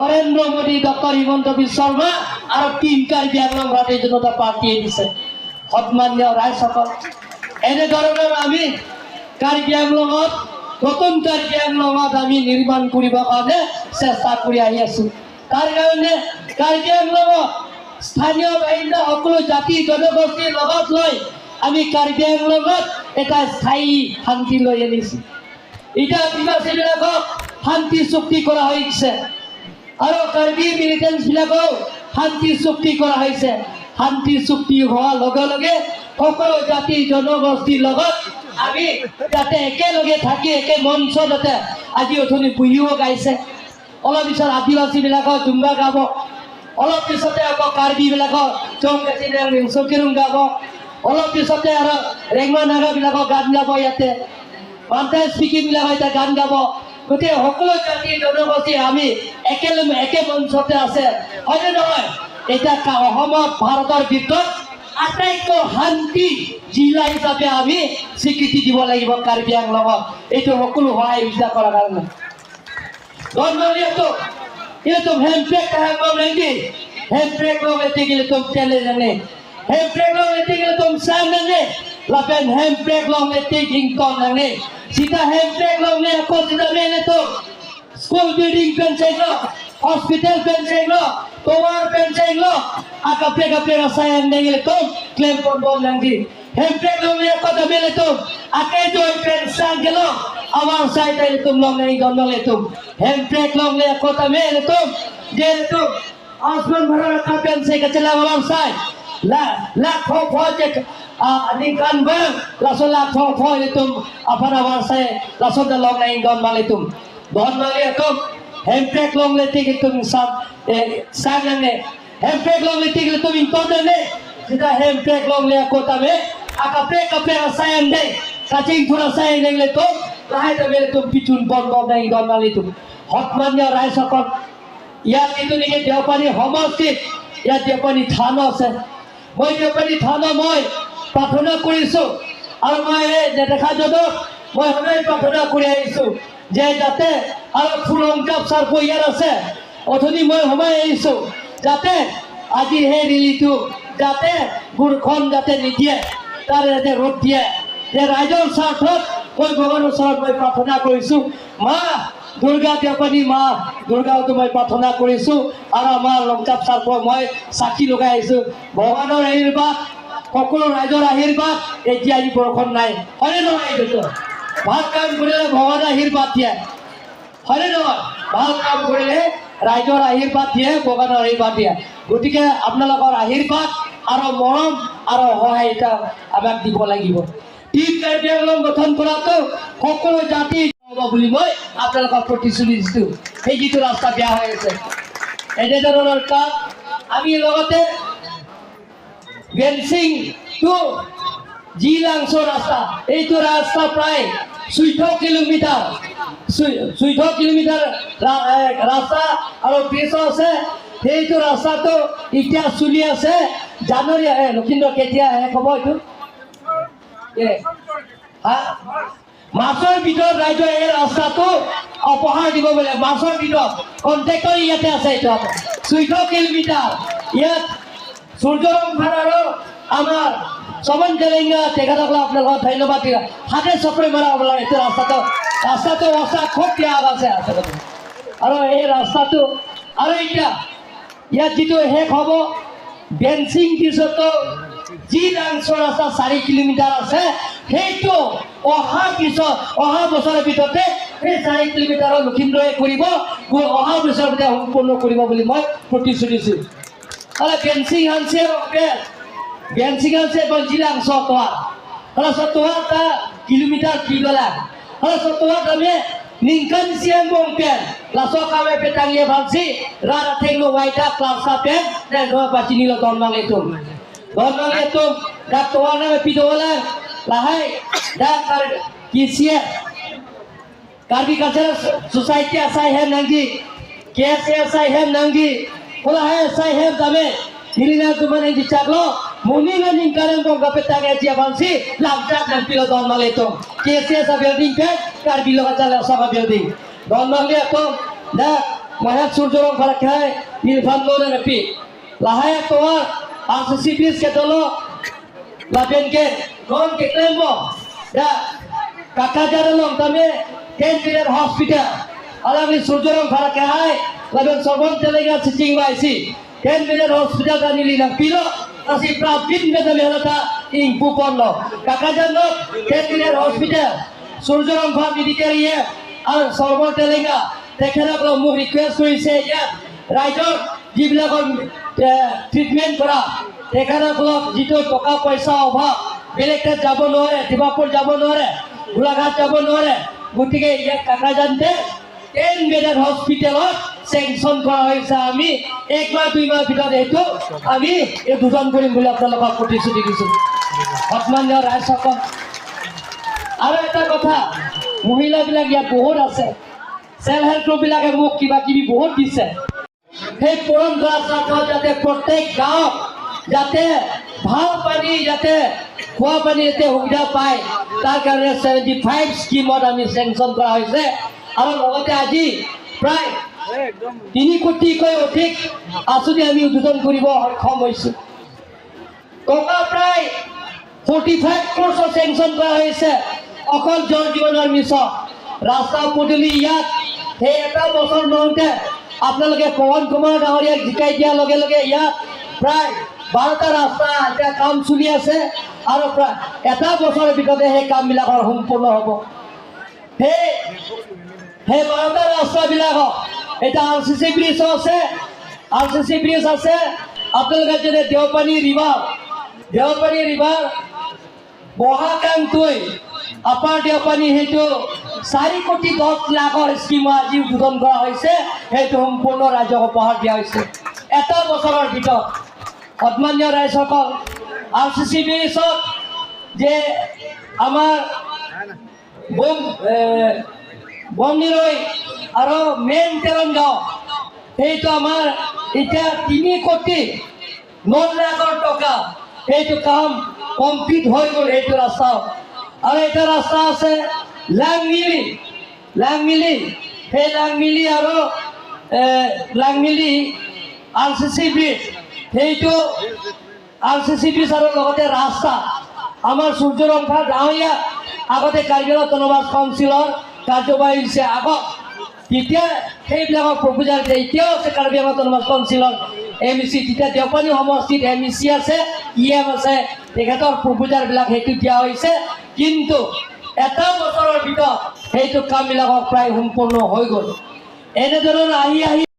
Narendra Modi, doctor Himanta Biswa Sarma আৰু team Karbi Anglong ভাৰতীয় জনতা পাৰ্টীয়ে দিছে। সন্মানীয় ৰাইজসকল, এনেধৰণৰ আমি কাৰ্বি আংলঙত, নতুন কাৰ্বি আংলঙত আমি নিৰ্মাণ কৰিবৰ কাৰণে চেষ্টা কৰি আহি আছোঁ। তাৰ কাৰণে কাৰ্বি আংলঙত স্থানীয় বাসিন্দা সকলো জাতি জনগোষ্ঠীৰ লগত লৈ আমি কাৰ্বি আংলঙত এটা স্থায়ী শান্তি লৈ আনিছোঁ। এতিয়া আদিবাসীবিলাকক শান্তি চুক্তি কৰা হৈছে আৰু কাৰ্বি মিলিটেণ্টছবিলাকেও শান্তি চুক্তি কৰা হৈছে। শান্তি চুক্তি হোৱাৰ লগে লগে সকলো জাতি জনগোষ্ঠীৰ লগত আমি যাতে একেলগে থাকি একে মঞ্চত যাতে আজি অথনি বিহুও গাইছে, অলপ পিছত আদিবাসীবিলাকৰ জুম্বা গাব, অলপ পিছতে আকৌ কাৰ্বিবিলাকৰ চং চকিৰুং গাব, অলপ পিছতে আৰু ৰেংমা নাগাবিলাকৰ গান গাব, ইয়াতে মান্তাই স্পিকিংবিলাকৰ এতিয়া গান গাব। গতিকে সকলো জাতি জনগোষ্ঠী আমি একেলগে একে মঞ্চতে আছে, হয়নে নহয়? এতিয়া অসমত ভাৰতৰ ভিতৰত আটাইতকৈ শান্তি জিলা হিচাপে আমি স্বীকৃতি দিব লাগিব কাৰ্বি আংলঙত, এইটো সকলো সহায় সুবিধা কৰাৰ কাৰণে। Itu hemprek kahang lagi, hemprek lo tigil tum tele jane, hemprek lo tigil tum sang nane, lapen hemprek lo tig ington nane, sita hemprek lo ne ako sita mele to school building pen lo, hospital pen lo, tower pen lo, aka preka preka sayang nengil tum claim pon bon nangdi, hemprek lo ne ako ta mele tum ake joy pen sang lo আমার side তুম লং নেই গন্ডলে তুম হেমপ্রেক লং লে কথা মেলে তুম যে তুম আসমান ভরা রাখা পেন সে কাছে আমার সাইড লা লা ফ ফ যে নি কান বাং লাসো লা ফ ফ তুম আফার আমার সাই লাসো দা লং নেই গন মালে তুম গন মালে তুম হেমপ্রেক লং লে টিকে তুম সাম সাং নে হেমপ্রেক লং লে টিকে তুম ইম্পর্টেন্ট নে সেটা হেমপ্রেক লং লে কথা মে আকা প্রে কাপে সায়ান দে কাচিং থোড়া সায়ান লে তুম লাহে বেলে তুম পিছুন বন বন নাই গন মালি তুম। সন্মানীয় ৰাইজসকল, ইয়াত যিটো নেকি দেওপানী সমষ্টিত ইয়াত দেওপানী থানো আছে, মই দেওপানী থানো মই প্ৰাৰ্থনা কৰিছোঁ আৰু মই এই নেদেখাজনক মই সদায় প্ৰাৰ্থনা কৰি আহিছোঁ যে যাতে আৰু ফুলংকাপ চাৰ্কো ইয়াত আছে, অথনি মই সোমাই আহিছোঁ যাতে আজি সেই ৰেলীটো যাতে বৰষুণ যাতে নিদিয়ে, তাৰ যাতে ৰ'দ দিয়ে, যে ৰাইজৰ স্বাৰ্থত মই ভগৱানৰ ওচৰত মই প্ৰাৰ্থনা কৰিছোঁ। মা দুৰ্গা দেওপানী মা দুৰ্গাটো মই প্ৰাৰ্থনা কৰিছোঁ আৰু আমাৰ লংকাপ চাৰ্কৰ মই চাকি লগাই আহিছোঁ। ভগৱানৰ আশীৰ্বাদ, সকলো ৰাইজৰ আশীৰ্বাদ, এতিয়া আজি বৰষুণ নাই, হয়নে নহয়? এইটোতো ভাল কাম কৰিলে ভগৱানে আশীৰ্বাদ দিয়ে, হয়নে নহয়? ভাল কাম কৰিলে ৰাইজৰ আশীৰ্বাদ দিয়ে, ভগৱানৰ আশীৰ্বাদ দিয়ে। গতিকে আপোনালোকৰ আশীৰ্বাদ আৰু মৰম আৰু সহায় এটা আমাক দিব লাগিব। টীম কাৰ্বি আংলং গঠন কৰাটো সকলো জাতি হ'ব বুলি মই আপোনালোকক প্ৰতিশ্ৰুতি দিছোঁ। সেই যিটো ৰাস্তা বেয়া হৈ আছে এনেধৰণৰ কাম আমি লগতে বেনচিং টু জিলাংছ ৰাস্তা, এইটো ৰাস্তা প্ৰায় 14 কিলোমিটাৰ, 14 কিলোমিটাৰ ৰাস্তা আৰু ব্ৰিজ আছে। সেইটো ৰাস্তাটো এতিয়া চলি আছে। জানুৱাৰী লখিমপুৰ কেতিয়া শেষ হ'ব এইটো? মাৰ্চৰ ভিতৰত ৰাইজে এই ৰাস্তাটো উপহাৰ দিব বোলে। মাৰ্চৰ ভিতৰত কণ্ট্ৰেক্টৰ ইয়াতে আছে। এইটো 14 কিলোমিটাৰ ইয়াত সূৰ্যৰং ভাড়াৰো আমাৰ চমন তেলেংগা তেখেতসকলক আপোনালোকক ধন্যবাদ দিয়া। হাতে চকৰি মাৰা হ'ব লাগে। এইটো ৰাস্তাটো অৱস্থা খুব বেয়া আছে আচলতে। আৰু এই ৰাস্তাটো আৰু এতিয়া ইয়াত যিটো শেষ হ'ব বেঞ্চিং পিছতো যি লাংচৰ ৰাস্তা 4 কিলোমিটাৰ আছে, সেইটো অহাৰ পিছত অহা বছৰৰ ভিতৰতে সেই 4 কিলোমিটাৰৰ লখিমপুৰে কৰিব, অহা বছৰৰ ভিতৰত সম্পূৰ্ণ কৰিব বুলি মই প্ৰতিশ্ৰুতি দিছোঁ। বেঞ্চিং হানছে বেঞ্চিং হানছে জিলাংচ তোৱাৰ তোৱাৰ তা কিলোমিটাৰ কি গলা তোৱাৰ আমি নিংকান সিয়াং বং PAN লাso kame petang ye bangsi rara tenglo waita klasa pen dan do pacini lo don mang itu don mang itu dak toana me pidola lahai dak kar kisia Karbi cultural society asai hem nanggi KSA asai hem nanggi hola hai asai hem dame nilina tuman nanggi chaklo muni na ning karang bong kapetang ye jia bangsi lamjak nang pilo don mang itu KSA sa building pe Karbi lo kacala sa building don mang le to dak Mahat Surjorong Pharakhai Nilfan Lo Napi Lahaya Toa RCC Bridge Ketolo Lapen ke Non ke Klembo Da Kakajar Long Tame 10 Pillar Hospital Alang Surjorong Pharakhai Lapen Sorbon Telenga Cicing Baisi 10 Pillar Hospital Dani Linang Pilo Asi Pravin Bedamelata Ing Pupon Lo Kakajar Lo 10 Pillar Hospital Surjorong Phar Medical Year আৰু সৰ্বন তেলেংগা তেখেতসকলক মোক request কৰিছে ইয়াত ৰাইজৰ যিবিলাকৰ treatment কৰা তেখেতসকলক যিটো টকা পইচা অভাৱ, বেলেগ তাত যাব নোৱাৰে, ডিমাপুৰ যাব নোৱাৰে, গোলাঘাট যাব নোৱাৰে, গতিকে ইয়াত কাকাজানতে 10 বেডেড হস্পিটেলত চেংচন কৰা হৈছে। আমি এক মাহ দুই মাহ ভিতৰত এইটো আমি এই উদ্বোধন কৰিম বুলি আপোনালোকক প্ৰতিশ্ৰুতি দিছোঁ। সন্মানীয় ৰাইজসকল, আৰু এটা কথা, মহিলাবিলাক ইয়াত বহুত আছে, চেল্ফ হেল্প গ্ৰুপবিলাকে মোক কিবা কিবি বহুত দিছে। সেই পূৰণ কৰা স্বাৰ্থত যাতে প্ৰত্যেক গাঁৱত যাতে ভাল পানী, যাতে খোৱা পানী যাতে সুবিধা পায়, তাৰ কাৰণে 75 স্কীমত আমি চেংচন কৰা হৈছে। আৰু লগতে আজি প্ৰায় 3 কোটিকৈ অধিক আঁচনি আমি উদ্বোধন কৰিব সক্ষম হৈছোঁ। টকা প্ৰায় 45 ক্ৰ'ৰ্ছৰ চেংচন কৰা হৈছে অকল জল জীৱনৰ মিছন। ৰাস্তা পদূলি ইয়াত সেই এটা বছৰ নহওঁতে আপোনালোকে পৱন কুমাৰ ডাঙৰীয়াক জিকাই দিয়াৰ লগে লগে ইয়াত প্ৰায় 12টা ৰাস্তা এতিয়া কাম চলি আছে আৰু প্ৰায় এটা বছৰৰ ভিতৰতে সেই কামবিলাকৰ সম্পূৰ্ণ হ'ব। সেই 12টা ৰাস্তাবিলাকক এতিয়া আৰ চি চি ব্ৰিজো আছে, আৰ চি চি ব্ৰিজ আছে। আপোনালোকে যেনে দেওপানী ৰিভাৰ, দেওপানী ৰিভাৰ বহাকাংটুই আপাৰ দেওপানী সেইটো 4 কোটি 10 লাখৰ স্কীম আজি উদ্বোধন কৰা হৈছে, সেইটো সম্পূৰ্ণ ৰাইজক উপহাৰ দিয়া হৈছে এটা বছৰৰ ভিতৰত। সন্মানীয় ৰাইজসকল, আৰ চি চি ব্ৰিজত যে আমাৰ বমনিৰৈ আৰু মেইন তেৰণ গাঁও সেইটো আমাৰ এতিয়া 3 কোটি 9 লাখৰ টকা সেইটো কাম কমপ্লিট হৈ গ'ল সেইটো ৰাস্তা। আৰু এটা ৰাস্তা আছে লাংমিলি, লাংমিলি সেই লাংমিলি আৰু Langmili R C C bridge, সেইটো আৰ চি চি ব্ৰিজ আৰু লগতে ৰাস্তা আমাৰ সূৰ্যৰংফা ডাঙৰীয়া আগতে কাৰ্বি আংলং অট'নমাছ কাউন্সিলৰ কাৰ্যবাহী হৈছে আগত, তেতিয়া সেইবিলাকৰ প্ৰপ'জাল এতিয়াও আছে কাৰ্বি আংলং অট'নমাছ কাউন্সিলৰ এম ই চি, তেতিয়া দেওপানী সমষ্টিত এম ই চি আছে, ই এম আছে, তেখেতৰ প্ৰপ'জালবিলাক সেইটো দিয়া হৈছে। কিন্তু এটা বছৰৰ ভিতৰত সেইটো কামবিলাকক প্ৰায় সম্পূৰ্ণ হৈ গ'ল। এনেধৰণৰ আহি আহি